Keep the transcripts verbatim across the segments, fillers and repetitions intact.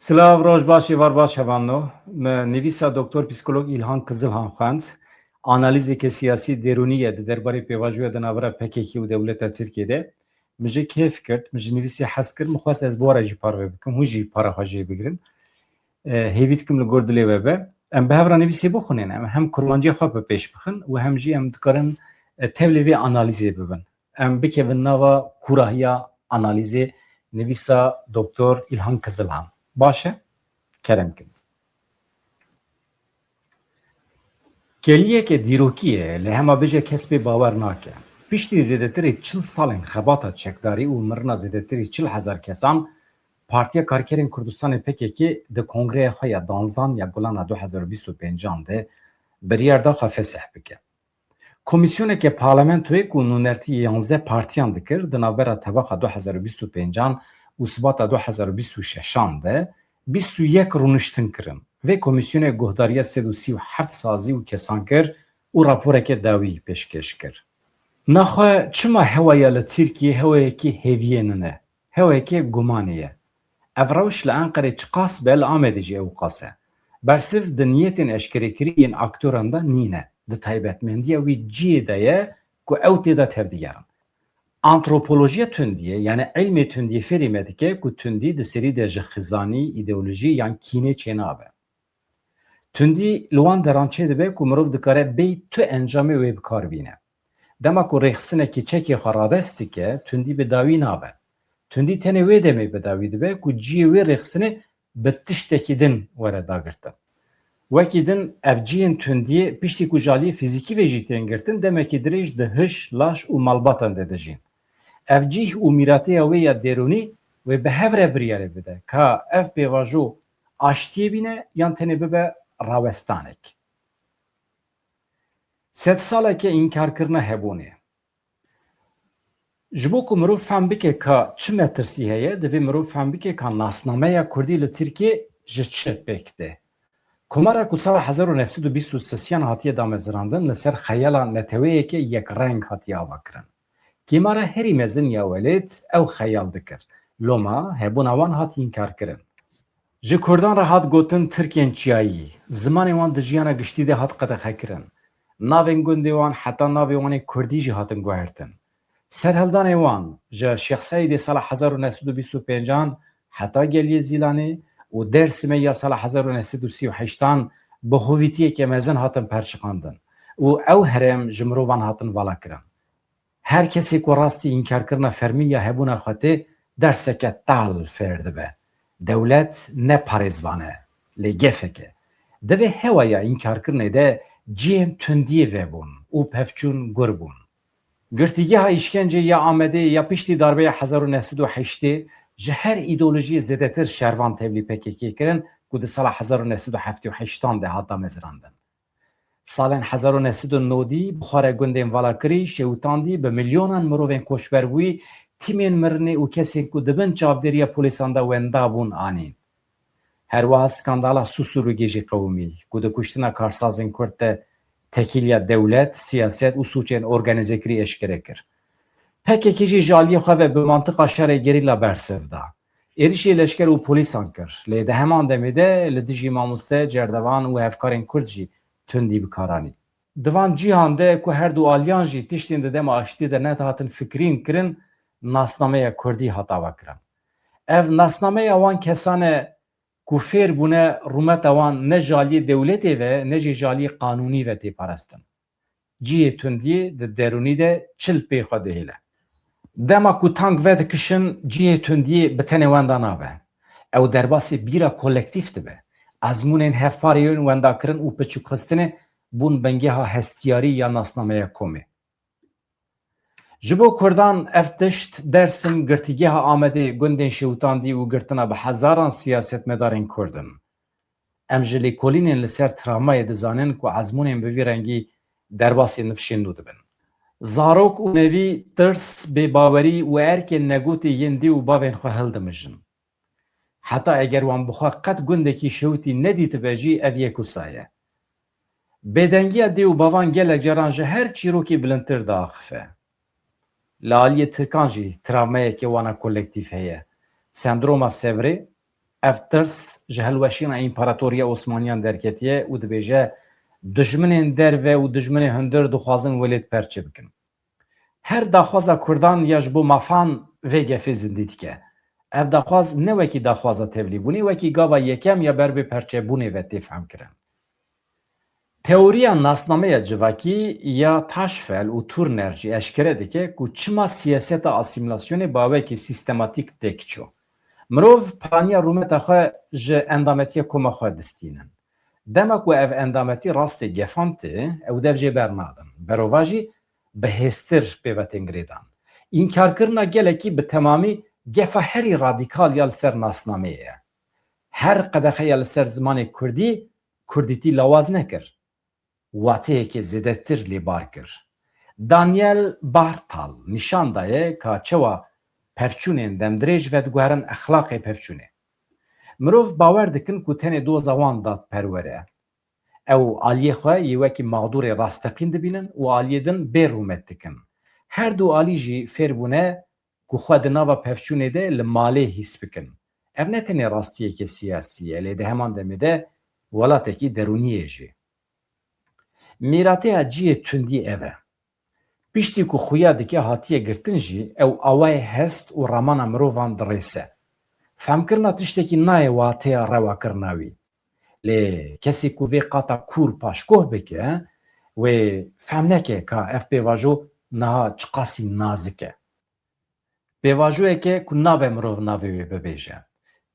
Silav, roj baş, êvar baş hevalno. Me nivîsa Doktor Psîkolog Îlhan Kizilhan xwend. Analîzeke siyasî derûnî ye di derbarê pêvajoya di navbera P K K û dewleta Tirkiyê de. Min jê kêf kir, min ji nivîsê hez kir, min xwest ez bi we re jî parve bikim, hûn jî para xwe jê bigirin. E, hêvî dikim li gor dilê we be. Em bi hev re nivîsê bixwînin, em hem kurmanciya xwe bi pêş bixin û hem jî em dikarin, e, tevlê vê analîzê bibin. Em bikevin nava kûrahiya analîzê nivîsa Doktor Îlhan Kizilhan. Baş e? Kerem kin. Geliyeke dîrokî ye, lê hema bêje kes pê bawer nake. Piştî zêdetirê çil salên xebata çekdarî û mirina zêdetirî çil hezar kesan, Partiya Karkerên Kurdistanê P K K di kongreya xwe ya danzdan ya Gulana du hezar û bîst û pêncan de biryar da xwe fesih bike. Komîsyoneke parlamentoyê ku nûnertî yanzdeh partiyan dikir, di navbera Tebaxa du hezar û bîst û pêncan û Sibata du hezar û bîst û şeşan de bîst û yek rûniştin kirin. Vê komîsyonê guhdariya sed û sî û heft sazî û kesan kir û raporeke dawî pêşkêş kir. Naxwe çima hewa ya li Tirkiyê hewayekî hêviyê nine? Hewayekî gumanê ye. Ev rewş li Enqerê çiqas be, li Amedê jî ewqas e. Bersiv di niyetên eşkerekirî yên aktoran de nîne. Di taybetmendiya wî cihê de ye ku ew tê de tevdigerin. Antropolojiya tundiyê, yani ilmê tundiyê fêrî me dike ku tundî di serî de ji xizanî, îdeolojî yan kînê çênabe. Tundî li wan deran çêdibe ku mirov dikare bêyî tu encamê wê bi kar bîne. Dema ku rêxistinekî çekê xwe radest dike, tundî bi dawî nabe. Tundî tenê wê demê bi dawî dibe ku cihê wê rêxistinê bi tiştekî din were dagirtin. Wekî din ev cihên tundiyê piştî ku ji aliyê fîzîkî ve jî tên girtin, demekî dirêj di hiş, laş û malbatan de dijîn. Ev cih û mîrateya wê ya derûnî wê bi hev re biryarê bide ka ev pêvajo aştiyê bîne yan tenê bibe rawestanek. Sed saleke înkarkirina hebûnê. Ji bo ku mirov fehm bike ka çi metirsî heye, divê mirov fehm bike ka nasnameya kurdî li Tirkiyê ji çi pêk tê. Komara ku sala hezar û neh sed û bîst û sisiyan hatiye damezrandin, li ser xeyala neteweyeke yekreng hatiye avakirin. Kêmara herî mezin ya welêt ew xeyal dikir. Loma hebûna wan hat înkarkirin. Ji kurdan re hat gotin Tirkên çiyayî. Zimanê wan di jiyana giştî de hat qedexekirin. Navên gundê wan heta navê wan ê kurdî jî hatin guhertin. Serhildanê wan ji Şêx Seîdê sala hezar û neh sed û bîst û pêncan heta Geliyê Zîlanê û Dêrsimê ya sala hezar û neh sed û sî û heştan bi hovîtiyeke mezin hatin perçiqandin û ew herêm ji mirovan hatin valakirin. Her kesê ku rastî înkarkirina fermî ya hebûna xwe tê, derseke tal fêr dibe. Dewlet ne parêzvan e, lê gefek e. Di vê hewaya înkarkirinê de cihên tundiyê vebûn û pevçûn gur bûn. Girtîgeha îşkencê ya Amedê ya piştî darbeya hezar û neh sed û heştê ji her îdeolojiyê zêdetir şervan tevlî P K K kirin ku di sala hezar û neh sed û heftê û heştan de hat damezrandin. Salên hezar û neh sed û nodî bi xwe re gundên valakirî, şewitandî, bi milyonan mirovên koçberbûyî, tîmên mirinê û kesên ku di bin çavdêriya polîsan de wenda bûn anîn. Her wiha skandala Susurugê jî qewimî, ku di kuştina karsazên Kurd de tekîliya dewlet, siyaset û sûcên organîzekirî eşkere kir. P K K jî ji aliyê xwe ve bi mantiqa şerê gerîla bersiv da. Êrişê leşker û polîsan kir, lê di heman demê de li dijî mamoste, cerdevan û hevkarên Kurd jî tundî bi kar anî. Di van cîhan de ku her du aliyan jî tiştên di dema aştiyê de nedihatin fikirîn kirin, nasnameya Kurdî hat avakirin. Ev nasnameya wan kesan e ku fêr bûne rûmeta wan ne ji aliyê dewletê ve ne jî ji aliyê qanûnî ve tê parastin. Cihê tundiyê di derûnî de çil pê xwe dihêle. Dema ku tang vedikişin, cihê tundiyê bi tenê wenda nabe. Ew derbasî bîra kolektîf dibe. Ezmûnên hevpareyên wendakirin û piçûkxistinê bûn bingeha hestiyarî ya nasnameya komê. Ji bo Kurdan ev tişt, Dersim, girtîgeha Amedê, gundên şewitandî û girtina bi hezaran siyasetmedarên Kurd in. Em ji lêkolînên li ser travmayê dizanin ku ezmûnên bi vî rengî derbasî nifşên nû dibin. Zarok û nevî tirs, bêbawerî û erkên negotê yên dê û bavên xwe hildimijin. Heta eger wan bi xwe qet gundekî şewitî nedîtibe jî, ev yek wisa ye. Bêdengiya dê û bavan gelek caran ji her çîrokê bilindtir diaxife. Li aliyê Tirkan jî travmayeke wana kolektîf heye. Sendroma Sevrê, Ev tirs ji hilweşîna Împaratoriya Osmaniyan derketiye û dibêje, dijminên derve û dijminê hundir dixwazin welêt perçe bikin. Her daxwaza Kurdan ya ji bo mafan vê gefê zindî dike. Ev daxwaz ne wekî daxwaza tevlîbûnê, wekî gava yekem ya ber bi perçebûnê ve tê fehmkirin. Teoriya nasnameya civakî ya Taşfel û Turner jî eşkere dike ku çima siyaseta asîmîlasyonê bi awekî sîstematîk têk çû. Mirov piraniya rûmeta xwe ji endametiya koma xwe distînin. Dema ku ev endametî rastê gefan tê, ew dev jê bernadin. Berovajî bi hêztir pê ve tên girêdan. Înkarkirina gelekî bi temamî gefa herî radîkal ya li ser nasnameyê ye. Her qedexe ya li ser zimanê kurdî, kurdîtî lawaz nekir. Wateyeke zêdetir lê bar kir. Daniel Bartal nîşan daye ka çawa pevçûnên demdirêj vediguherin exlaqê pevçûnê. Mirov bawer dikin ku tenê doza wan dadperwer e. Ew aliyê xwe yê wekî mexdûrê rasteqîn dibînin û aliyê din bê rûmet dikin. Her du alî jî fêr bûne ku xwe di nava pevçûnê de li malê hîs bikin. Ev ne tenê rastiyeke siyasî ye, lê di heman demê de welatekî derûnî ye jî. Mîrateya cihê tundî ev e. Piştî ku xuya dike hatiye girtin jî, ew awayê hest û ramana mirovan dirêse. Fehmkirina tiştekî nayê wateya rewakirina wî. Lê kesê ku vê qata kûr paşguh bike, wê fehm neke ka ev pêvajo niha çiqasî nazik e. Pêvajoyeke ku nabe mirov navê wê bibêje.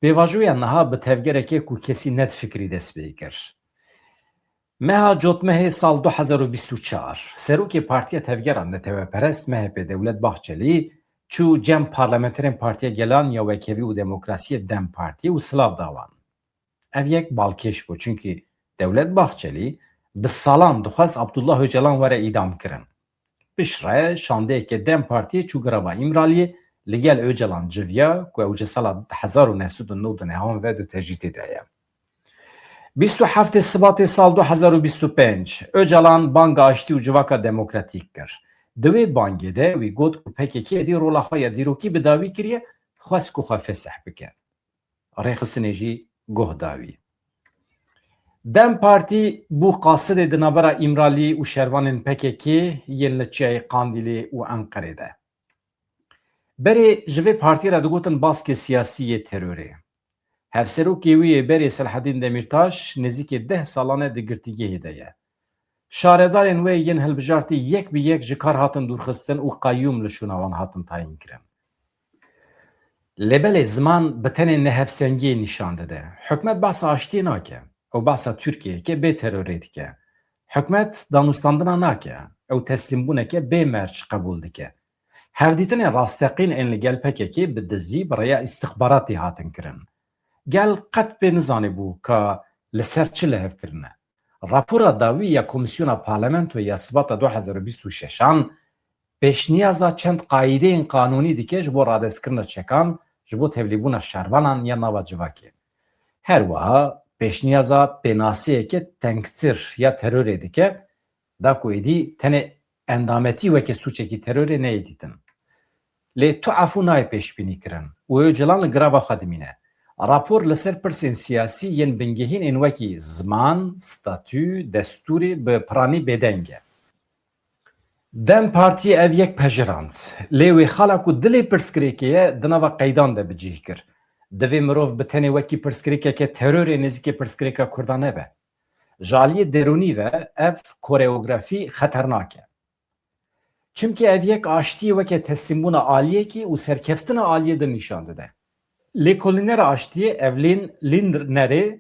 Pêvajoya niha bi tevgereke ku kesî nedifikirî dest pê kir. Meha Cotmehê sal du hezar û bîst û çar, serokê Partiya Tevgera Neteweperest M H P Dewlet Bahçelî çû cem parlamenterên Partiya Gelan ya Wekhevî û Demokrasiyê DEM Partiyê û silav da wan. Ev yek balkêş bû, çunkî Dewlet Bahçelî bi salan dixwest Abdullah Ocalan were îdam kirin. Piştre şandeyeke DEM Partiyê çû girava Îmraliyê, li gel Ocalan civiya ku ew ji sala hezar û neh sed û nod û neh ve di tecrîdê de ye. Bîst û heftê Sibatê sal du hezar û bîst û pênc, Ocalan banga aştî û civaka demokratîk kir. Di wê bangê de wî got ku P K K êdî rola xwe ya dîrokî bi dawî kiriye, xwest ku xwe fesih bike. Rêxistinê jî guh da wî. DEM Partî bû qasidê di navbera Îmralî û şervanên P K K yên li Çiyayê Qandîlê û Enqerê de. Berê ji vê partiyê re digotin baskê siyasî yê terorê. Hevserokê wî yê berê Selahedîn Demîrtaş nêzîkî deh salan e di girtîgehê de ye. Şaredarên wê yên hilbijartî yek bi yek ji kar hatin dûrxistin û qeyyûm li şûna wan hatin tayîn kirin. Lê belê ziman bi tenê nehevsengiyê nîşan dide. Hikûmet behsa aştiyê nake. Ew behsa Tirkiyeyeke bê terorê dike. Hikûmet danûstandina nake. Ew teslîmbûneke bê merc qebûl dike. Hevdîtinên rasteqîn ên li gel P K K bi dizî bi rêya îstixbaratê hatin kirin. Gel qet pê nizanîbû ka li ser çi lihev kirine. Rapora dawî ya Komîsyona Parlamentoyê ya Sibata du hezar û bîst û şeşan pêşniyaza çend qayîdeyên qanûnî dike ji bo radestkirina çekan, ji bo tevlîbûna şervanan ya nava civakê. Her wiha pêşniyaza pênaseyeke tengtir ya terorê dike, da ku êdî tenê endametî weke sûcekî terorê neyê dîtin. Lê tu efû nayê pêşbînî kirin û Ocalan li girava xwe dimîne. Rapor li ser pirsên siyasî yên bingehîn ên wekî ziman, statû, destûrê bi piranî bêdeng e. DEM Partiyê ev yek pejirand. Lê wê xala ku dilê pirsgirêkê ye, di nava qeydan de bi cih kir. Divê mirov bi tenê wekî pirsgirêkeke terorê nêzîkî pirsgirêka Kurdan nebe. Ji aliyê derûnî ve ev koreografî xeternak e. Çimkî ev yek aştiyê weke teslîmbûna aliyekî û serkeftina aliyê din nîşan dide. Lêkolînera aştiyê Evelyn Lindnerê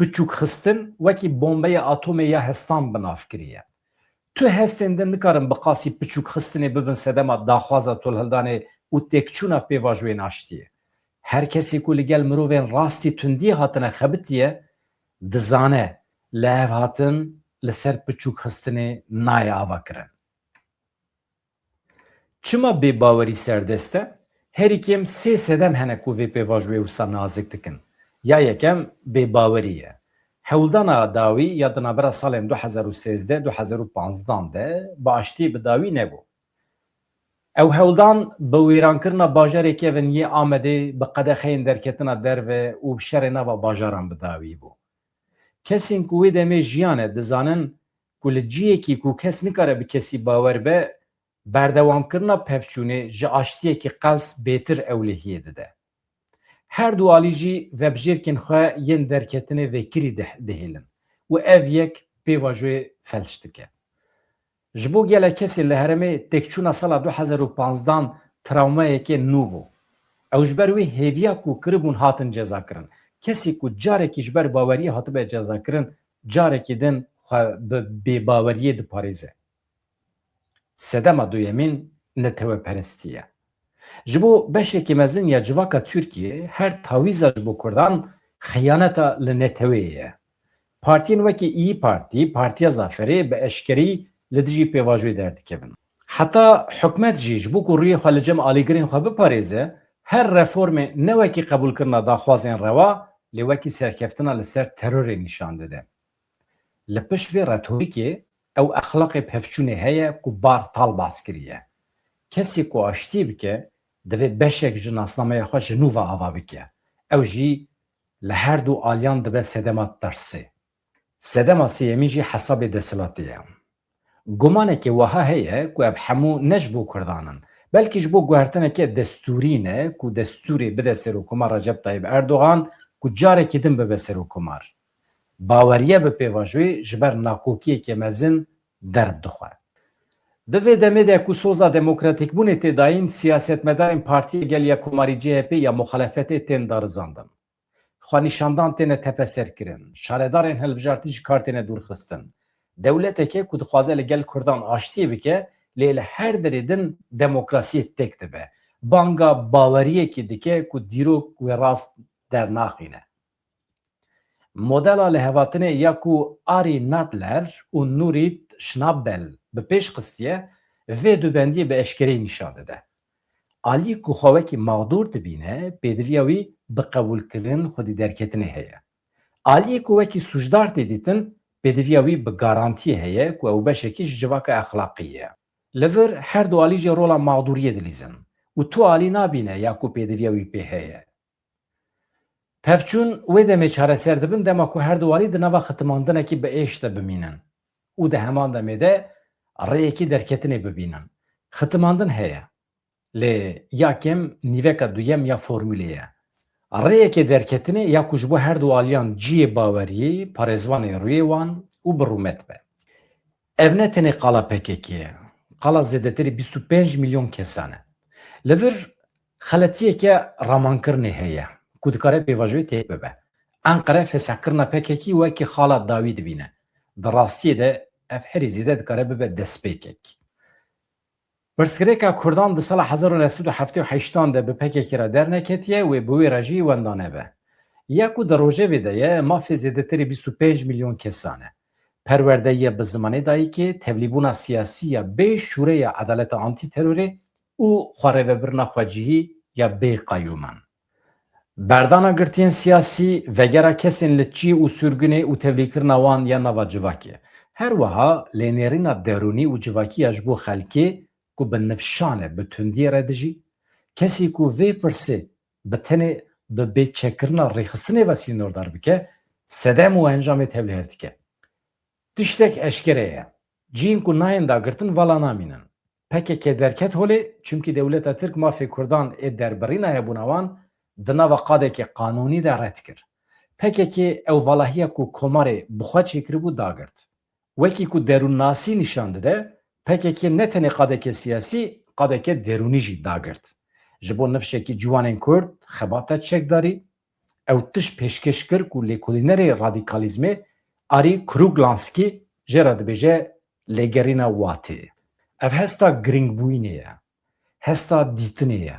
piçûkxistin wekî bombeyê atomê ya hestan bi nav kiriye. Tu hestên din nikarin bi qasî piçûkxistinê bibin sedema daxwaza tolhildanê û têkçûna pêvajoyên aştiyê. Her kesê ku li gel mirovên rastî tundiyê hatine xebitiye, dizane lihevhatin li ser piçûkxistinê nayê avakirin. Çima bêbawerî serdest e? Herî kêm sê sedem hene ku vê pêvajoyê wisa nazik dikin. Ya yekem bêbawerî ye. Hewldana dawî ya di navbera salên du hezar û sêzdeh du hezar û panzdan de bi aştiyê bi dawî nebû. Ew hewldan bi wêrankirina bajarê kevin yê Amedê bi qedexeyên derketina derve û bi şerê nava bajaran bi dawî bû. Kesên ku wê demê jiyane dizanin ku li ciyekî ku kes nikare bi kesî bawer be, berdewamkirina pevçûnê ji aştiyekî qels bêtir ewlehiyê dide. Her du alî jî vebijêrkên xwe yên derketinê vekirî dih- dihêlin û ev yek pêvajoyê felç dike. Ji bo gelek kesên li herêmê têkçûna sala du hezar û panzdan trawmayeke nû bû. Ew ji ber wê hêviya ku kiribûn hatin cezakirin. Kesê ku carekî ji ber baweriyê hatibe cezakirin, carekî din xwe bi bêbaweriyê diparêze. Sedema duyemîn neteweperestî ye. Ji bo beşekî mezin ya civaka Tirkiyê her tawîza ji bo Kurdan xiyaneta li neteweyê ye. Partiyên wekî İYİ Parti, Partiya Zaferê bi eşkerî li dijî pêvajoyê derdikevin. Heta hikûmet jî ji bo ku rûyê xwe li cem alîgirên xwe biparêze, her reformê ne wekî qebûlkirina daxwazên rewa, lê wekî serkeftina li ser terorê nîşan dide. Li pişt vê retorîkê ew exlaqê pevçûnê heye ku Bartal behs kiriye. Kesê ku aştiyê bike, divê beşek ji nasnameya xwe ji nû ve ava bike. Ew jî li her du aliyan dibe sedema tirsê. Sedema sêyemîn jî hesabê desthilatê ye. Gumanekê wiha heye ku ev hemû ne ji bo Kurdan in, belkî ji bo guhertineke destûrî ne ku destûrê bide Serokkomar Recep Tayyip Erdogan ku carekî din bibe Serokkomar. Baweriye bi pêvajoyê ji ber nakokiyeke mezin derb dixwe. Di vê demê de ku soza demokratîkbûnê tê dayîn, siyasetmedarên partiyê gel ya Komarî C H P ya muxalefetê tên darizandin. Xwenîşandan têne tepeserkirin. Şaredarên hilbijartî ji kar têne dûrxistin. Dewleteke ku dixwaze li gel Kurdan aştiyê bike, lê li her derê din demokrasiyê têk dibe. Banga baweriyekê dike ku dîrok wê rast dernaxîne. Modela lihevhatinê ya ku Ari Nadler û Nurit Schnabel bi pêş xistiye, vê dubendiyê bi eşkereyî nîşan dide. Aliyê ku xwe wekî mexdûr dibîne, pêdiviya wî bi qebûlkirin xwedî derketinê heye. Aliyê ku wekî sûcdar tê dîtin, pêdiviya wî bi garantiyê heye ku ew beşekî ji civaka exlaqî ye. Li vir her du alî jî rola mexdûriyê dilîzin û tu alî nabîne ya ku pêdiviya wî pê heye. Pevçûn wê demê çareser dibin dema ku her du alî di nava xitimandinekî bi êş de bimînin û di heman demê de rêyekî derketinê bibînin. Xitimandin heye. Lê ya kêm nîveka duyem ya formûlê ye. Rêyekê derketinê ya ku ji bo her du aliyan cihê baweriyê, parêzvanê rûyê wan û bi rûmet be. Ev ne tenê qala P K K ye. Qala zêdetirî bîst û pênc milyon kesan e. Li vir xeletiyeke ramankirinê heye ku dikare pêvajoyê têk bibe. Enqere fesehkirina P K K wekî xala dawî dibîne. Di rastiyê de ev herî zêde dikare bibe destpêkek. Pirsgirêka Kurdan di sala hezar û neh sed û heftê û heştan de bi P K K re derneketiye, wê bi wê re jî wendane be. Ya ku di rojevê de ye, mafê zêdetirî bîst û pênc milyon kesan e. Perwerdeyiya bi zimanê dayikê, tevlîbûna siyasî ya bê şûreya edaleta antîterorê û xwerêvebirina xwecihî ya bê qeyûman. Berdana girtiyên siyasî, vegera kesên li çî û sürgûnê û tevlîkirina wan ya nava civakê. Her wiha lênêrîna derûnî û civakî ya ji bo xelkê ku bi nifşan e, bi tundiyê re dijî. Kesî ku vê pirsê bi tenê bi bêçekkirina rêxistinê ve sînordar bike, sedem û encamê tevlihev dike. Tiştek eşkere ye. Cihên ku nayên dagirtin vala namînin. P K K derket holê, çimkî dewleta Tirk mafê Kurdan ê derbirîna hebûna wan di nava qadeke qanûnî de red kir. P K K ew valahiya ku komarê bi xwe çêkiribû dagirt. Wekî ku derûnnasî nîşan dide, P K K ne tenê qadeke siyasî, qadeke derûnî jî dagirt. Ji bo nifşekî ciwanên Kurd xebata çekdarî, ew tişt pêşkêş kir ku lêkolînerê radîkalîzmê Arî Kruglanskî jê re dibêje lêgerîna watê. Ev hesta girîngbûyînê ye, hesta dîtinê ye.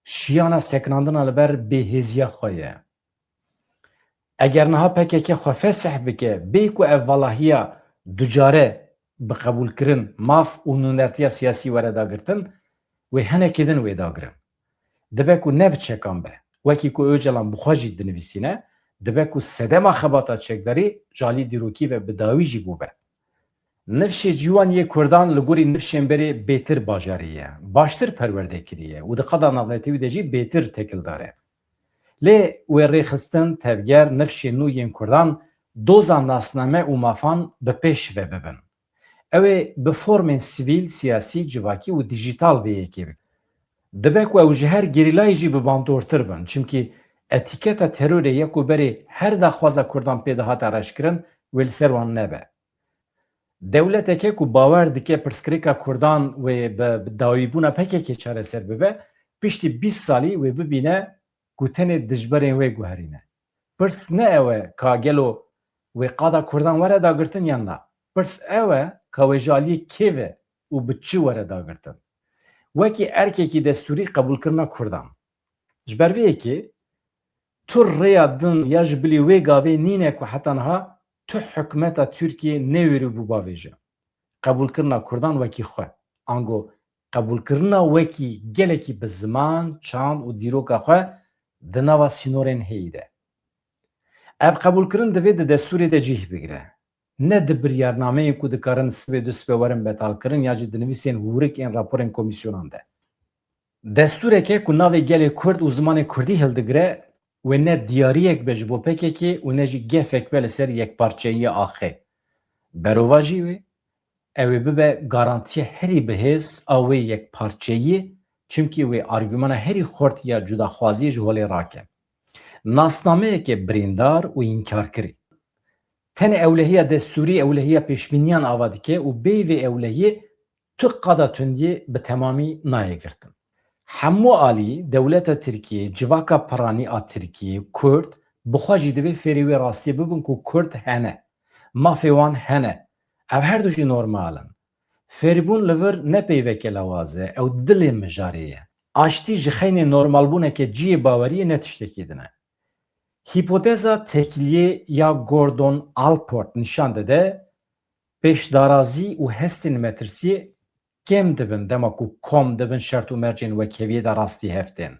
Şiyana sekinandina li ber bêhêziya xwe ye. Eger niha P K K xwe fesih bike, bê ku ev valahiya ducare bi qebûlkirin, maf û nûnertiya siyasî were dagirtin, wê hinekî din wê dagirin. Dibe ku ne bi çekan be. Wekî ku Ocalan bi xwe jî dinivîsîne, dibe ku sedema xebata çekdarî ji alî dîrokî ve bi dawî jî bûbe. Nifşê ciwan yê Kurdan li gorî nifşên berê bêtir bajarî ye, baştir perwerde kiriye û di qada navnetewî de jî bêtir tekildar e. Lê wê rêxistin, tevger, nifşên nû yên Kurdan doza nasname û mafan bi pêş ve bibin. Ew ê bi formên sivîl, siyasî, civakî û dijîtal vê yekê bikin. Dibe ku ew ji her gerîlayê jî bi bandortir bin, çimkî etîketa terorê ya ku berê her daxwaza Kurdan pê dihate reşkirin, wê li ser wan nebe. Dewleteke ku bawer dike pirsgirêka Kurdan wê bi, bi dawîbûna P K K çareser bibe, piştî bîst salî wê bibîne ku tenê dijberên wê guherîne. Pirs ne ew e ka gelo wê qada Kurdan were dagirtin yan na. Pirs ew e ka wê ji aliyê kê ve û bi çi were dagirtin. Wekî erkekî destûrî qebûlkirina Kurdan. Ji ber vê yekê tu rêya din ya ji bilî wê gavê nîne ku heta niha tu hikûmeta Tirkiyê newêrîbû bavêje. Qebûlkirina Kurdan wekî xwe, ango qebûlkirina wekî gelekî bi ziman, çand û dîroka xwe di nava sînorên heyî de. Ev qebûlkirin divê di destûrê de cih bigire. Ne di biryarnameyên ku dikarin sibê du sibê werin betalkirin ya jî di nivîsên hûrik ên raporên komîsyonan de. Destûreke ku navê gelê Kurd û zimanê Kurdî hildigire, wê ne diyariyek be ji bo P K K û ne jî gefek be li ser yekparçeyiya axê. Berovajî wê, ew ê bibe garantiya herî bihêz a wê yekparçeyiyê, çimkî wê argumana herî xurt ya cudaxwaziyê ji holê rake. Nasnameyeke birîndar û înkarkirî. Tenê ewlehiya destûrî ewlehiya pêşbîniyan ava dike û bêyî vê ewlehiyê tu qada tundiyê bi temamî nayê girtin. Hemû alî, dewleta Tirkiyê, civaka piranî a Tirkiyê, Kurd, bi xwe jî divê fêrî wê rastiyê bibin ku Kurd hene. Mafê wan hene. Ev her du jî normal in. Fêrbûn li vir ne peyveke lawaz e, ew dilê mijarê ye. Aştî ji xeynê normalbûneke cihê baweriyê ne tiştekî din e. Hîpoteza tekiliyê ya Gordon Allport nîşan dide, pêşdarazî û hestên metirsiyê kêm dibin dema ku kom dibin şert û mercên wekheviyê de rastî hev tên.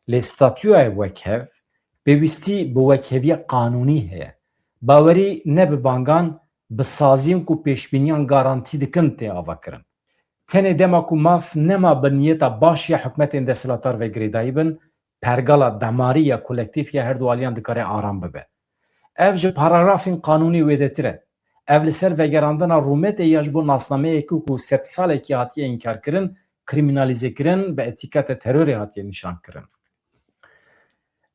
Lê statûyayê wekhev pêwîstî bi wekheviya qanûnî heye. Bawerî ne bi bangan, bi saziyên ku pêşbîniyan garantî dikin tê avakirin. Tenê dema ku maf nema bi niyeta baş ya hikûmetên desthilatdar ve girêdayî bin, pergala demarî ya kolektîf ya her du aliyan dikare aram bibe. Ev ji paragrafên qanûnî wêdetir e. Ev li ser vegerandina rûmetê ya ji bo nasnameyekî ku sedsalekî hatiye înkarkirin, krîminalîzekirin, bi etîketa terorê hatiye nîşankirin.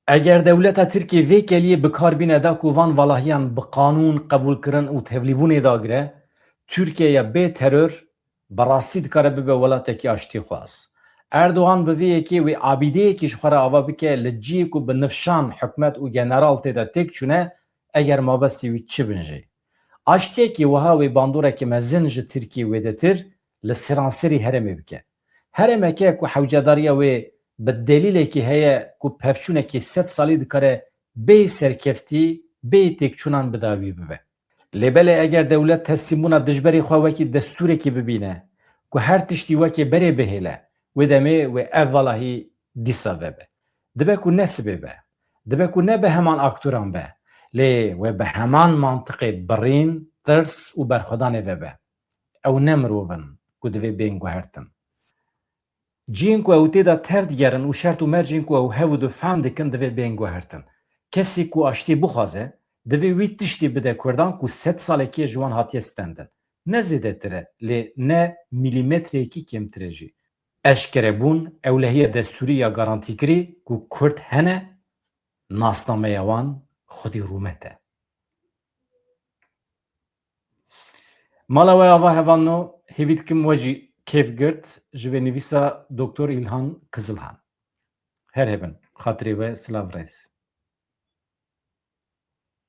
Eger dewleta Tirkiyê vê keliyê bi kar bîne da ku van valahiyan bi qanûn qebûlkirin û tevlîbûnê dagire, Tirkiyeya bê teror bi rastî dikare bibe welatekî aştîxwaz. Erdogan bi vê yekê wê abîdeyekî ji xwe re ava bike li cihê ku bi nifşan hikûmet û general tê de têk çûne, eger mabestî wî çi bin jî. Aştiyekî wiha wê bandoreke mezin ji Tirkiyê wêdetir li seranserî herêmê bike. Herêmeke ku hewcedariya wê bi delîlekî heye ku pevçûnekî sed salî dikare bê serkeftî, bê têkçûnan bi dawî bibe. Lê belê eger dewlet teslîmbûna dijberê xwe wekî destûrekî bibîne ku her tiştî wekê berê bihêle, wê demê wê ev valahî dîsa vebe. Dibe ku ne sibê be. Dibe ku ne bi heman aktoran be. Lê wê bi heman mantiqê birîn, tirs û berxwedanê vebe. Ew ne mirov in ku divê bên guhertin. Cihên ku ew tê de tev digerin û şert û mercên ku ew hev û du fehm dikin divê bên guhertin. Kesê ku aştî bixwaze, divê wî tiştî bide Kurdan ku sed salekî ye ji wan hatiye stendin. Ne zêdetir e, lê ne mîlîmetreyekî kêmtir e jî. Eşkerebûn, ewlehiya destûrî ya garantîkirî ku Kurd hene, nasnameya wan xwedî rûmet e. Mala we ava hevalno, hêvî dikim we jî kêf girt ji vê nivîsa Doktor Îlhan Kizilhan. Her hebin, xatirê we, silav rêz.